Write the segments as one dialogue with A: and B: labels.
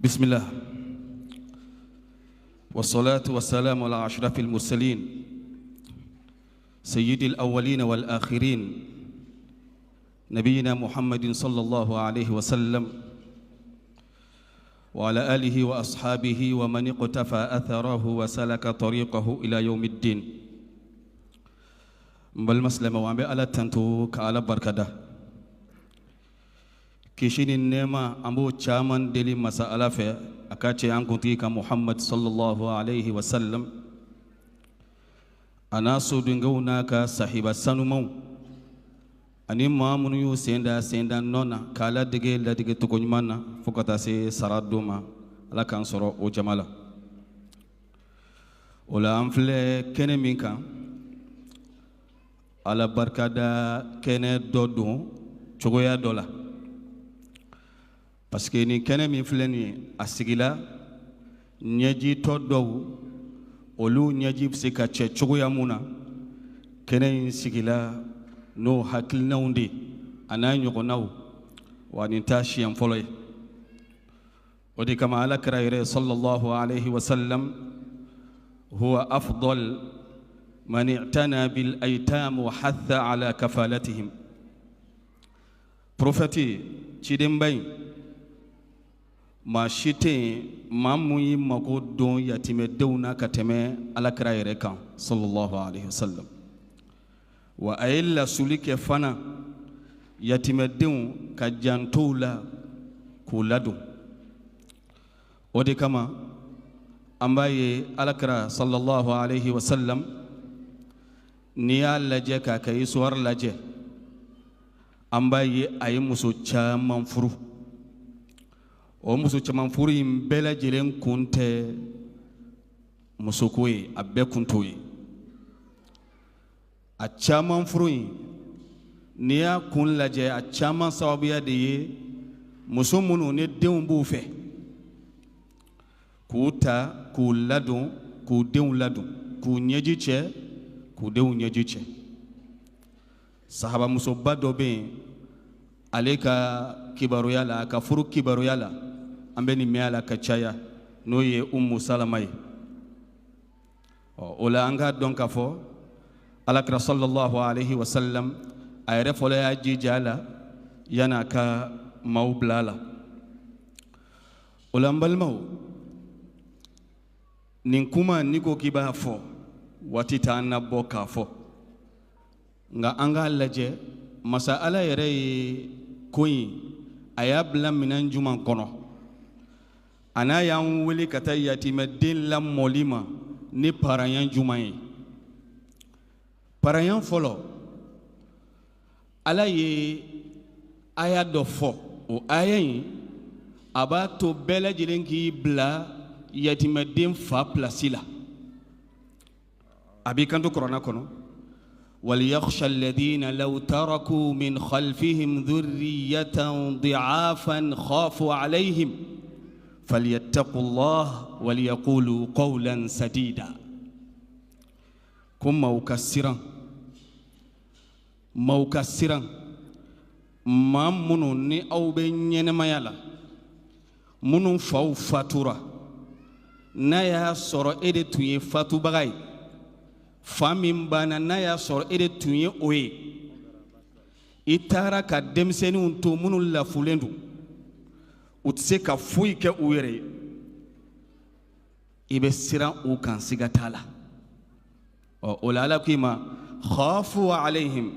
A: بسم الله والصلاة والسلام على أشرف المرسلين سيد الأولين والآخرين نبينا محمد صلى الله عليه وسلم وعلى آله وأصحابه ومن اقتفى أثره وسلك طريقه إلى يوم الدين. N balima silamɛw, an bɛ Ala tanto ka Ala barikada. Kisi ni nɛɛma, an b'o caman deli masa Ala fɛ a ka cɛ an kuntigi ka Muhammad sallallahu alaihi wasallam, a n'a sodenkew n'a ka sahiba sanumanw ani maa minnu y'u sen da senda nɔ na k'a ladege ladege cogo ɲuman na fo ka taa se sara don ma. Ala k'an sɔrɔ o jama la. O la, an filɛ kɛnɛ min kan, Ala barikada kɛnɛ dɔ don cogoya dɔ la, parce que nin kɛnɛ min filɛ nin ye, a sigila ɲɛjitɔ dɔw, olu ɲɛji bɛ se ka cɛ cogoya mun na. Kɛnɛ in sigila n'o hakilinaw de a n'a ɲɔgɔnnaw wa. Nin t'a siɲɛ fɔlɔ ye. O de kama Ala kira yɛrɛ sallallahu alaihi wasallam, huwa afdal man i'tana bil aitam wa hatha ala kafalatihim. Prophète, cidenba in, maa si tɛ yen maa mun y'i mako don yatimɛdenw na ka tɛmɛ Ala kira yɛrɛ kan sallallahu alaihi wasallam. Wa a ye lasuli kɛ fana yatimɛdenw ka jantow la k'u ladon. O de kama an b'a ye Alakira sallallahu alaihi wasallam, n'i y'a lajɛ k'a ka histoire lajɛ, an b'a ye a ye muso caman furu. O muso caman furu in bɛɛ lajɛlen kun tɛ musoko ye, a bɛɛ kun t'o ye. A caman furu in, n'i y'a kun lajɛ, a caman sababuya de ye muso minnu ni denw b'u fɛ, k'u ta k'u ladon, k'u denw ladon, k'u ɲɛji cɛ, k'u denw ɲɛji cɛ. Sahabamusoba dɔ bɛ yen, ale ka kibaruya la, a ka furu kibaruya la, an bɛ nin mɛn a la ka caya, n'o ye Umu Salama ye. Ɔ, o la, an k'a dɔn k'a fɔ Alakira sallallahu alaihi wasallam, a yɛrɛ fɔlɔ y'a jija a la yan'a ka maaw bila a la. O la, n balimaw, nin kuma, n'i ko k'i b'a fɔ, waati t'an na bɔ k'a fɔ, nka an k'a lajɛ masa Ala yɛrɛ ye ko in, a y'a bila minɛn juman kɔnɔ, a n'a y'an wele ka taa yatimɛden lamɔli ma ni paranya juman ye. Paranya fɔlɔ, Ala ye aya dɔ fɔ. O aya in, a b'a to bɛɛ lajɛlen k'i bila yatimɛden fa pilasi la. A b'i kanto kuranna kɔnɔ: وليخشى الذين لو تركوا من خلفهم ذرية ضعافا خافوا عليهم فليتقوا الله وليقولوا قولا سديدا. Ko maaw ka siran, maaw ka siran, maa minnu ni aw bɛ ɲɛnɛmaya la, minnu faw fatura, n'a y'a sɔrɔ e de tun ye fatubaga ye, fa min banna, n'a y'a sɔrɔ e de tun ye o ye, i taara ka denmisɛnninw to minnu lafulen don, u tɛ se ka foyi kɛ u yɛrɛ ye, i bɛ siran u kan, siga t'a la. Ɔ, o la, Ala ko i ma: khafu alayhim,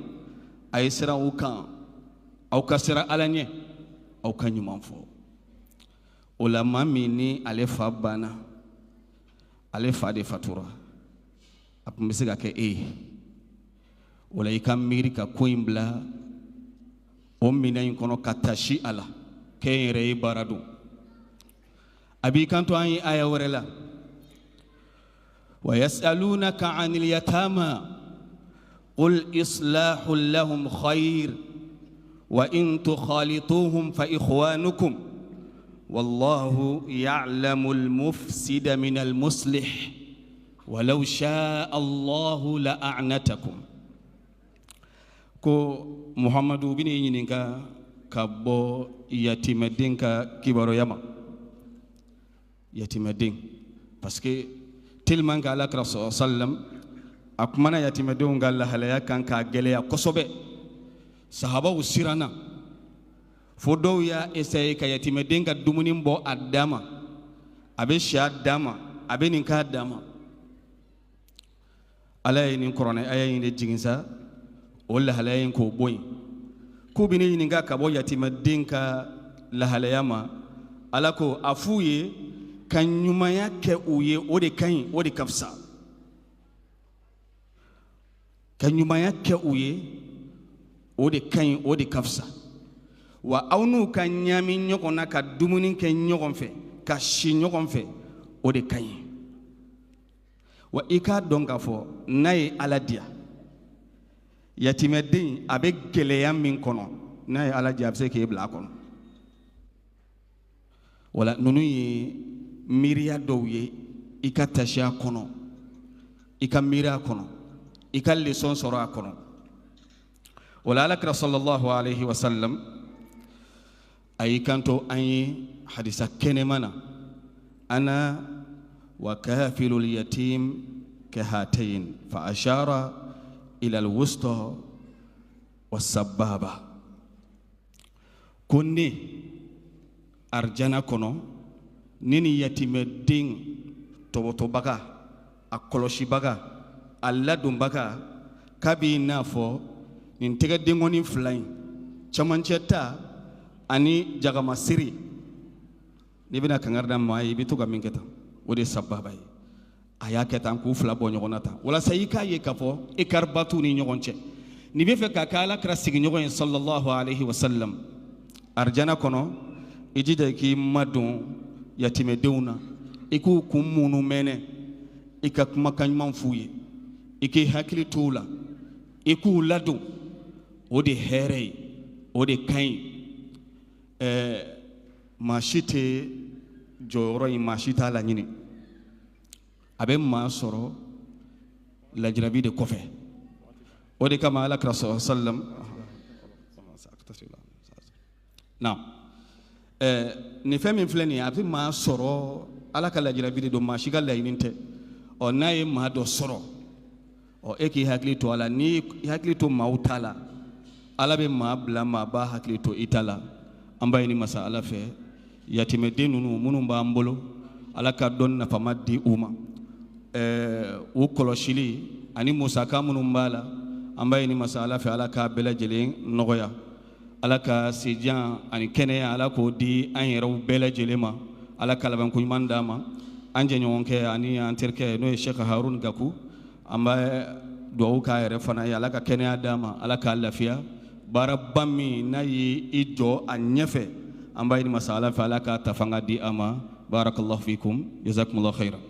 A: a ye siran u kan, aw ka siran Ala ɲɛ, aw ka ɲuman fɔ. O la, maa min ni ale fa banna, ale fa de fatura, a tun bɛ se ka kɛ e ye. O la, i ka miiri ka ko in bila o minɛn in kɔnɔ ka tasi a la kɛ n yɛrɛ ye baara don. A b'i kanto an ye aya wɛrɛ la: ويسألونك عن اليتامى قل إصلاح لهم خير وإن تخالطوهم فإخوانكم والله يعلم المفسد من المصلح ولو شاء الله لأعنتكم. Ko Muhamadu, bɛ n'i ɲininka ka bɔ yatimɛden ka kibaruya ma. Yatimɛden, parce que tellement que ala kira sallam a kumana yatimɛdenw ka lahalaya kan k'a gɛlɛya kosɛbɛ, sahabaw siranna fo dɔw y'a essayer ka yatimɛden ka dumuni bɔ a dan ma, a bɛ si a dan ma, a bɛ nin k'a dan ma. Ala ye nin kuranɛ aya in de jigin sa o lahalaya in k'o bɔ yen. K'u bɛ ne ɲininka ka bɔ yatimɛden ka lahalaya ma, ala ko a f'u ye ka ɲumanya kɛ u ye, o de ka ɲi, o de ka fisa. Ka ɲumanya kɛ u ye, o de ka ɲi, o de ka fisa. Wa aw n'u ka ɲaami ɲɔgɔn na, ka dumuni kɛ ɲɔgɔn fɛ, ka si ɲɔgɔn fɛ, o de ka ɲi. Wa i k'a dɔn k'a fɔ n'a ye ala diya, yatimɛden a bɛ gɛlɛya min kɔnɔ, n'a ye ala diya a bɛ se k'e bila a kɔnɔ. Wala ninnu ye miiriya dɔw ye i ka tasi a kɔnɔ, i ka miiri a kɔnɔ, i ka leçon sɔrɔ a kɔnɔ. Wala ala kira sallallahu alaihi wa sallam a y'i kanto an ye hadisa kɛnɛma na, ana wa kafilul yatim kahatayn fa ashara ila alwusta wasababa. Ko ne arjana kɔnɔ, ne ni yatimɛden tɔbɔtɔbaga, a kɔlɔsibaga, a ladonbaga, k'a b'i n'a fɔ nin tɛgɛ denkɔni fila in cɛmancɛ ta ani jagamasiri. N'i bɛna kangari da maa ye, i bɛ to ka min kɛ tan, o de ye sababa ye. A y'a kɛ tan k'u fila bɔ ɲɔgɔn na tan, walasa i k'a ye k'a fɔ écart ba t'u ni ɲɔgɔn cɛ. N'i bɛ fɛ ka kɛ ala kira sigiɲɔgɔn ye sallallahu alaihi wa sallam arijana kɔnɔ, i jija i k'i madon yatimɛdenw na, i k'u kun munu mɛnɛ, i ka kumakan ɲuman f'u ye, i k'i hakili t'u la, i k'u ladon. O de hɛrɛ ye, o de ka ɲi. Maa si tɛ jɔyɔrɔ in, maa si t'a laɲini, a bɛ maa sɔrɔ lajarabi de kɔfɛ. O de kama ala kira sallallahu alaihi wa sallam na nin fɛn min filɛ nin ye, a bɛ maa sɔrɔ ala ka lajarabi de don, maa si ka laɲini tɛ. Ɔ n'a ye maa dɔ sɔrɔ, ɔ e k'i hakili to a la. N'i hakili to maaw ta la, ala bɛ maa bila maa b'a hakili to i ta la. An b'a ɲini masa ala fɛ, yatimɛden ninnu minnu b'an bolo, ala ka dɔn nafama di u ma. U kɔlɔsili ani musaka minnu b'a la, an b'a ɲini masa ala fɛ, ala k'a bɛɛ lajɛlen nɔgɔya. Ala ka sijan ani kɛnɛya, ala k'o di an yɛrɛw bɛɛ lajɛlen ma. Ala ka labanko ɲuman d'an ma. An jɛɲɔgɔnkɛ ani an terikɛ n'o ye Cheikh Harun Gaku, an bɛ dugawu k'a yɛrɛ fana ye, ala ka kɛnɛya d'an ma, ala k'a lafiya. Baaraba min n'a ye i jɔ a ɲɛfɛ, an b'a ɲini masa ala fɛ, ala k'a ta fanga di a ma. Barakallahu fikum, jazakumullahu khairan.